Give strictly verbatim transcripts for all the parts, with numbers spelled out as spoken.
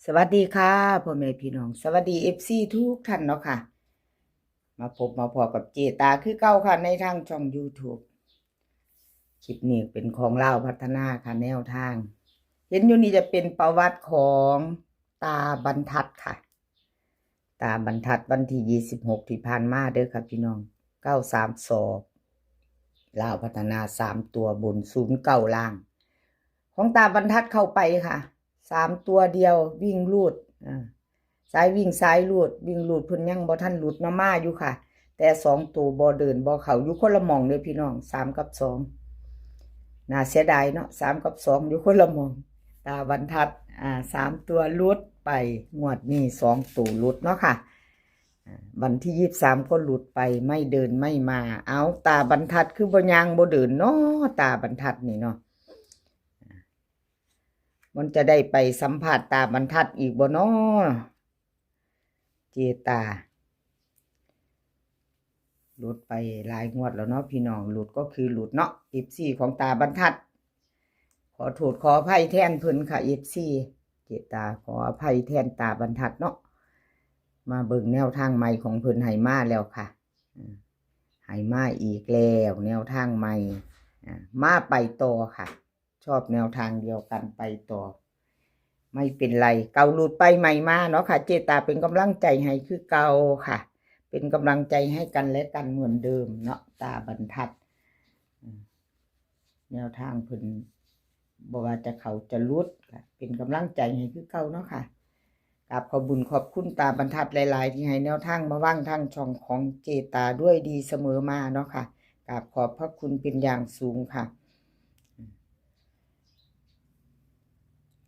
สวัสดีค่ะพ่อแม่พี่น้อง สวัสดี เอฟซี ทุกท่านเนาะค่ะ มาพบมาพอกับเจตาคือเก่าค่ะ ในทางช่อง YouTube คลิปนี้เป็นของลาวพัฒนาค่ะ แนวทาง เห็นอยู่นี่จะเป็นประวัติของตาบรรทัดค่ะ ตาบรรทัดวันที่ยี่สิบหกที่ผ่านมาเด้อค่ะพี่น้อง เก้าสามสอง ลาวพัฒนาสามตัวบน ศูนย์เก้าล่าง ของตาบรรทัดเข้าไปค่ะ สามตัวเดียววิ่งรูด อ่า สายวิ่งสายรูด วิ่งรูดเพิ่นยังบ่ทันหลุดเนาะ มาอยู่ค่ะ แต่สองตัวบ่เดินบ่เข้า อยู่คนละหม่องเด้อพี่น้อง สามกับสอง น่าเสียดายเนาะ สามกับสองอยู่คนละหม่อง ตาบรรทัด อ่า สามตัวหลุดไป งวดนี้สองตัวหลุดเนาะค่ะ อ่า วันที่ยี่สิบสามก็หลุดไป ไม่เดินไม่มา เอา ตาบรรทัดคือบ่ย่างบ่เดินเนาะ ตาบรรทัดนี่เนาะ มันจะได้ไปสัมผัสตาบรรทัดอีกบ่น้อ เจตา หลุดไปหลายงวดแล้วเนาะพี่น้อง หลุดก็คือหลุดเนาะ เอฟซี ของตาบรรทัด ขอโทษขออภัยแทนเพิ่นค่ะ เอฟซี เจตาขออภัยแทนตาบรรทัดเนาะ มาเบิ่งแนวทางใหม่ของเพิ่นให้มาแล้วค่ะ อืม ให้มาอีกแล้ว แนวทางใหม่ อ่า มาไปต่อค่ะ ชอบแนวทางเดียวกันไปต่อ ไม่เป็นไร เก่าหลุดไปใหม่มาเนาะค่ะ เจตาเป็นกำลังใจให้คือเก่าค่ะ เป็นกำลังใจให้กันและกันเหมือนเดิมเนาะ ตาบรรทัด อืม แนวทางเพิ่นบ่ว่าจะเข้าจะหลุดค่ะ เป็นกำลังใจให้คือเก่าเนาะค่ะ กราบขอบบุญขอบคุณตาบรรทัดหลายๆ ที่ให้แนวทางมาวางทางช่องของเจตาด้วยดีเสมอมาเนาะค่ะ กราบขอบพระคุณเป็นอย่างสูงค่ะ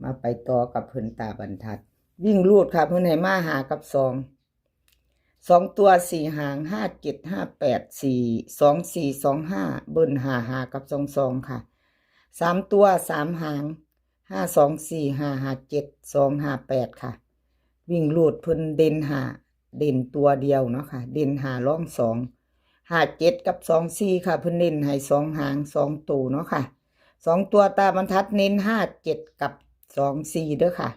มาไปต่อกับเพิ่นตาบรรทัด วิ่งรูดค่ะ เพิ่นให้มาห้ากับสอง สองตัวสี่หาง ห้าเจ็ด ห้าแปด สี่ สองสี่ สองห้า เบิ้ลห้าห้ากับสองสองค่ะ สามตัวสามหาง ห้าสองสี่ ห้าห้าเจ็ด สองห้าแปดค่ะ วิ่งรูดเพิ่นเด่นห้า เด่นตัวเดียวเนาะค่ะ เด่นห้ารองสอง ห้าเจ็ดกับสองสี่ค่ะ เพิ่นเน้นให้สองหางสองตัวเนาะค่ะ สองตัวตาบรรทัดเน้นห้าเจ็ดกับสองสี่เด้อค่ะ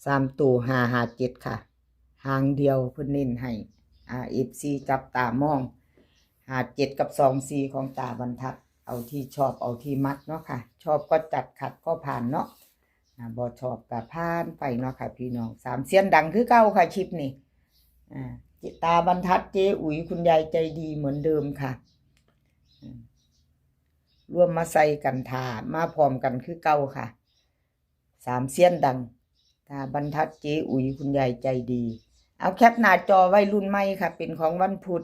สามตัวห้าห้าเจ็ดค่ะ หางเดียวเพิ่นเน้นให้ อ่า เอฟซี จับตามอง ห้าเจ็ดกับสองสี่ของตาบรรทัด เอาที่ชอบเอาที่มักเนาะค่ะ ชอบก็จัดขัดก็ผ่านเนาะ อ่า บ่ชอบก็ผ่านไปเนาะค่ะพี่น้อง สามเซียนดังคือเก่าค่ะคลิปนี้ อ่า ตาบรรทัดเจ๊อุ๋ยคุณยายใจดีเหมือนเดิมค่ะ อืม ร่วมมาใส่กันท่ามาพร้อมกันคือเก่าค่ะ สามเซียนดัง ตาบรรทัดเจ๊อุ๋ยคุณยายใจดี เอาแคปหน้าจอไว้รุ่นใหม่ค่ะ เป็นของวันพุธ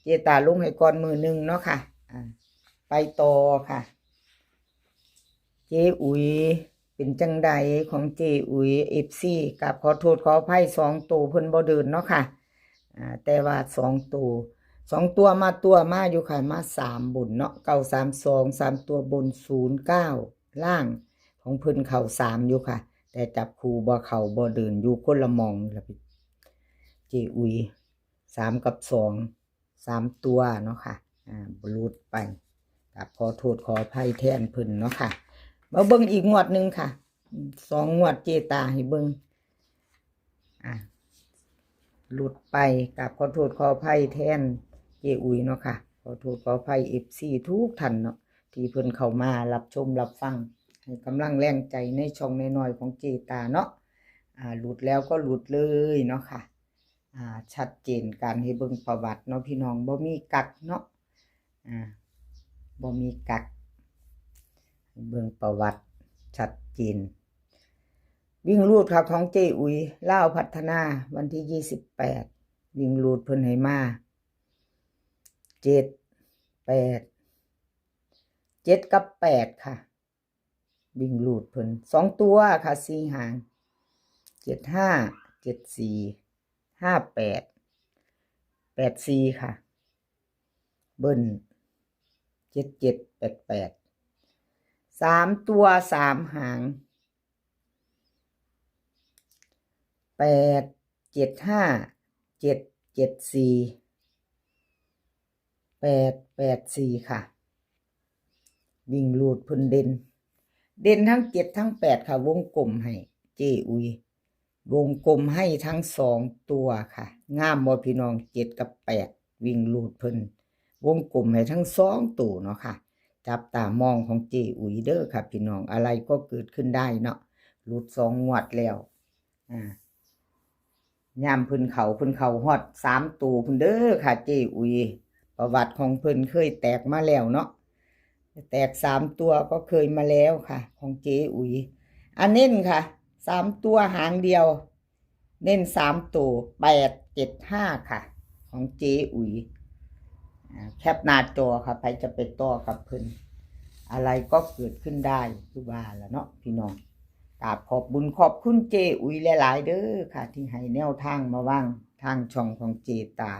เจตาลงให้ก่อนมื้อหนึ่งเนาะค่ะ อ่า ไปต่อค่ะ เจ๊อุ๋ย เป็นจังใดของเจ๊อุ๋ย เอฟซี กราบขอโทษขออภัย สองตัวเพิ่นบ่เดินเนาะค่ะ อ่า แต่ว่าสองตัว สองตัวมาตัวมาอยู่ค่ะ มาสามบนเนาะ เก้าสามสอง สามตัวบน ศูนย์เก้าล่าง ของเพิ่นเข้าสามอยู่ค่ะ แต่จับคู่บ่เข้าบ่เดิน อยู่คนละหม่องล่ะพี่ เจ๊อุ๋ย สามกับสอง สามตัวเนาะค่ะ อ่า หลุดไป กราบขอโทษขออภัยแทนเพิ่นเนาะค่ะ มาเบิ่งอีกงวดหนึ่งค่ะ อืม สองงวดเจตาให้เบิ่ง อ่า หลุดไป กราบขอโทษขออภัยแทนเจ๊อุ๋ยเนาะค่ะ ขอโทษขออภัย เอฟซี ทุกท่านเนาะ ที่เพิ่นเข้ามารับชมรับฟัง ให้กำลังแรงใจในช่องน้อยๆของเจตาเนาะ อ่า หลุดแล้วก็หลุดเลยเนาะค่ะ อ่า ชัดเจน การให้เบิ่งประวัติเนาะพี่น้อง บ่มีกักเนาะ อ่า บ่มีกัก เบิ่งประวัติชัดเจน วิ่งรูดค่ะของเจ๊อุ๋ย ลาวพัฒนา วันที่ยี่สิบแปด วิ่งรูดเพิ่นให้มา เจ็ด แปด เจ็ดกับแปดค่ะ วิ่งรูดเพิ่น สองตัวค่ะ สี่หาง เจ็ดห้า เจ็ดสี่ ห้าแปด แปดสี่ค่ะ เบิ้ล เจ็ดเจ็ด แปดแปด สามตัวสามหาง แปดเจ็ดห้า เจ็ดเจ็ดสี่ แปดแปดสี่ค่ะ วิ่งรูดเพิ่นเด่น เด่นทั้งเจ็ดทั้งแปดค่ะ วงกลมให้เจอุ๋ย วงกลมให้ทั้งสองตัวค่ะ งามบ่พี่น้อง เจ็ดกับแปด วิ่งรูดเพิ่น วงกลมให้ทั้งสองตัวเนาะค่ะ จับตามองของเจอุ๋ยเด้อค่ะพี่น้อง อะไรก็เกิดขึ้นได้เนาะ หลุดสองงวดแล้ว อ่า ยามเพิ่นเข้า เพิ่นเข้าฮอดสามตัวพุ้นเด้อค่ะ เจอุ๋ย ประวัติของเพิ่นเคยแตกมาแล้วเนาะ แตกสามตัวก็เคยมาแล้วค่ะ ของเจอุ๋ย อันเน้นค่ะ สามตัวหางเดียว เน้นสามตัว แปดเจ็ดห้า ค่ะ ของเจอุ๋ย อ่า แคปหน้าจอค่ะ ใครจะไปต่อกับเพิ่น อะไรก็เกิดขึ้นได้ คือว่าล่ะเนาะพี่น้อง กราบขอบบุญขอบคุณเจอุ๋ยหลายๆเด้อค่ะ ที่ให้แนวทางมาวางทางช่องของเจตา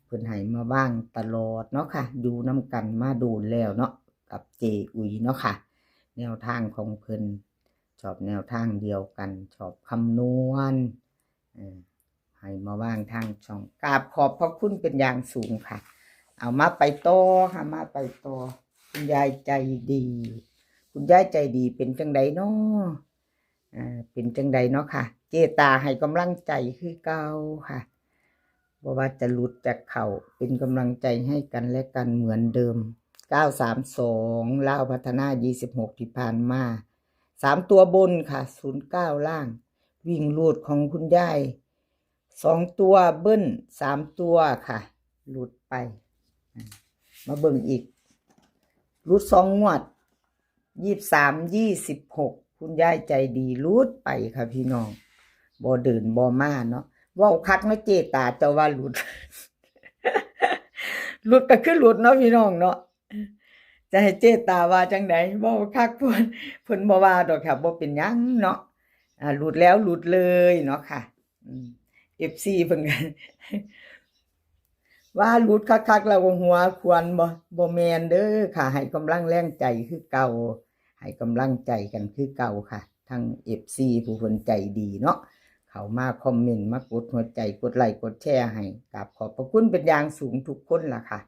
เพิ่นให้มาวางตลอดเนาะค่ะ อยู่นำกันมาโดนแล้วเนาะ กับเจอุ๋ยเนาะค่ะ แนวทางของเพิ่น ชอบแนวทางเดียวกัน ชอบคำนวณ เออ ให้มาวางทางช่อง กราบขอบพระคุณเป็นอย่างสูงค่ะ เอามาไปต่อค่ะ มาไปต่อ คุณยายใจดี คุณยายใจดีเป็นจังใดเนาะ อ่า เป็นจังใดเนาะค่ะ เจตาให้กำลังใจคือเก่าค่ะ บ่ว่าจะหลุดจะเข้า เป็นกำลังใจให้กันและกันเหมือนเดิม เก้าสามสอง ลาวพัฒนา ยี่สิบหก ที่ผ่านมา สามตัวบนค่ะ ศูนย์เก้า ล่าง วิ่งรูดของคุณยาย สองตัวเบิ้ล สามตัวค่ะ หลุดไป อ่า มาเบิ่งอีก หลุดสองงวด ยี่สิบสาม ยี่สิบหก คุณยายใจดีหลุดไปค่ะพี่น้อง บ่เดินบ่มาเนาะ เว้าคักเนาะเจตา เจ้าว่าหลุด หลุดก็คือหลุดเนาะพี่น้องเนาะ จะให้เจตาว่าจังใด เว้าคักเพิ่น เพิ่นบ่ว่าดอกค่ะ บ่เป็นหยังเนาะ อ่า หลุดแล้วหลุดเลยเนาะค่ะ อืม เอฟซี เพิ่นก็ ว่าหลุดคักๆแล้วก็หัวขวนบ่ บ่แม่นเด้อค่ะ ให้กำลังแรงใจคือเก่า ให้กำลังใจกันคือเก่าค่ะ ทั้ง เอฟซี ผู้เพิ่นใจดีเนาะ เข้ามาคอมเมนต์ มากดหัวใจ กดไลค์ กดแชร์ให้ กราบขอบพระคุณเป็นอย่างสูงทุกคนล่ะค่ะ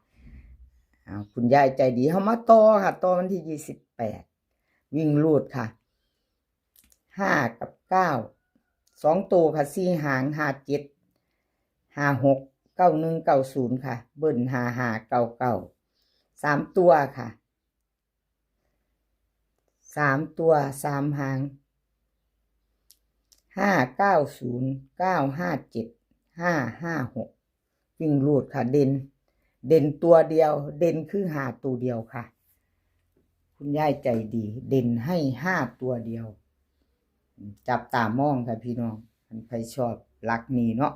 อ่า คุณยายใจดี เฮามาต่อค่ะ ต่อวันที่ ยี่สิบแปด วิ่งรูดค่ะ ห้ากับเก้า สองตัวค่ะ สี่หาง ห้าเจ็ด ห้าหก เก้าหนึ่ง เก้าศูนย์ ค่ะ เบิ้ล ห้าห้า เก้าเก้า สามตัวค่ะ สามตัว สามหาง ห้าเก้าศูนย์ เก้าห้าเจ็ด ห้าห้าหก วิ่งรูดค่ะ เด่น เด่นตัวเดียว เด่นคือห้าตัวเดียวค่ะ คุณยายใจดี เด่นให้ห้าตัวเดียว จับตามองค่ะพี่น้อง คันใครชอบหลักนี้เนาะ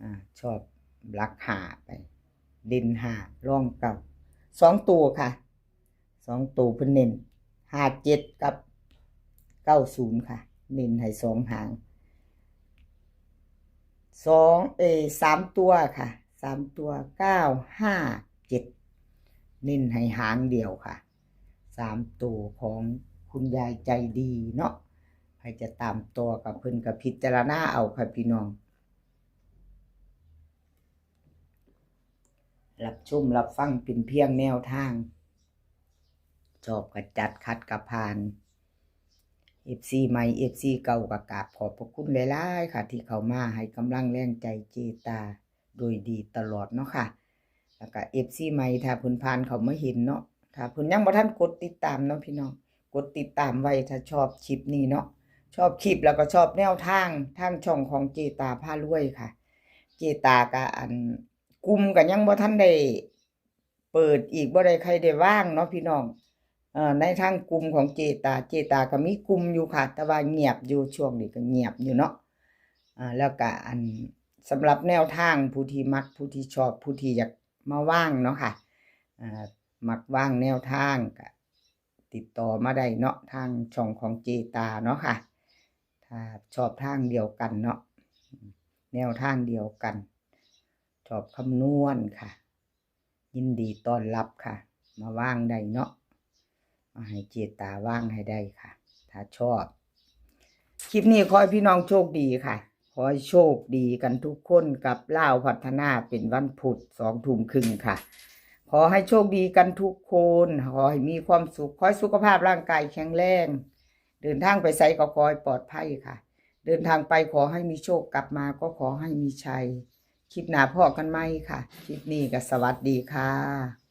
อ่า ชอบหลักห้าไป เด่นห้า รองเก้า สองตัวค่ะ สองตัวเพิ่นเน้น ห้าเจ็ด กับ เก้าศูนย์ ค่ะ เน้นให้สองหาง สอง เอย สามตัวค่ะ สามตัว เก้าห้าเจ็ด เน้นให้หางเดียวค่ะ สามตัวของคุณยายใจดีเนาะ ใครจะตามต่อกับเพิ่นก็พิจารณาเอาค่ะพี่น้อง รับชมรับฟังเป็นเพียงแนวทาง ชอบก็จัด ขัดก็ผ่าน เอฟซี ใหม่ เอฟซี เก่าก็กราบขอบพระคุณหลายๆค่ะ ที่เข้ามาให้กำลังแรงใจเจตาโดยดีตลอดเนาะค่ะ แล้วก็ เอฟซี ใหม่ ถ้าเพิ่นผ่านเข้ามาเห็นเนาะ ถ้าเพิ่นยังบ่ทันกดติดตามเนาะพี่น้อง กดติดตามไว้ถ้าชอบคลิปนี้เนาะ ชอบคลิปแล้วก็ชอบแนวทางทางช่องของเจตาพารวยค่ะ เจตาก็อัน กลุ่มก็ยังบ่ทันได้เปิดอีก บ่ได้ใครได้ว่างเนาะพี่น้อง เอ่อ ในทางกลุ่มของเจตา เจตาก็มีกลุ่มอยู่ค่ะ แต่ว่าเงียบอยู่ ช่วงนี้ก็เงียบอยู่เนาะ อ่า แล้วก็อัน สำหรับแนวทางผู้ที่มัก ผู้ที่ชอบ ผู้ที่อยากมาว่างเนาะค่ะ อ่า มักว่างแนวทางก็ติดต่อมาได้เนาะ ทางช่องของเจตาเนาะค่ะ ถ้าชอบทางเดียวกันเนาะ แนวทางเดียวกัน ชอบคำนวณค่ะ ยินดีต้อนรับค่ะ มาว่างได้เนาะ มาให้เจตาว่างให้ได้ค่ะ ถ้าชอบ คลิปนี้ขอให้พี่น้องโชคดีค่ะ ขอให้โชคดีกันทุกคนกับลาวพัฒนาเป็นวันพุธสองทุ่มครึ่งค่ะ ข ขอให้โชคดีกันทุกคน ขอให้มีความสุข ขอให้สุขภาพร่างกายแข็งแรง เดินทางไปไสก็ขอให้ปลอดภัยค่ะ เดินทางไปขอให้มีโชค กลับมาก็ขอให้มีชัย คลิปหน้าพ้อกันใหม่ค่ะ คลิปนี้ก็สวัสดีค่ะ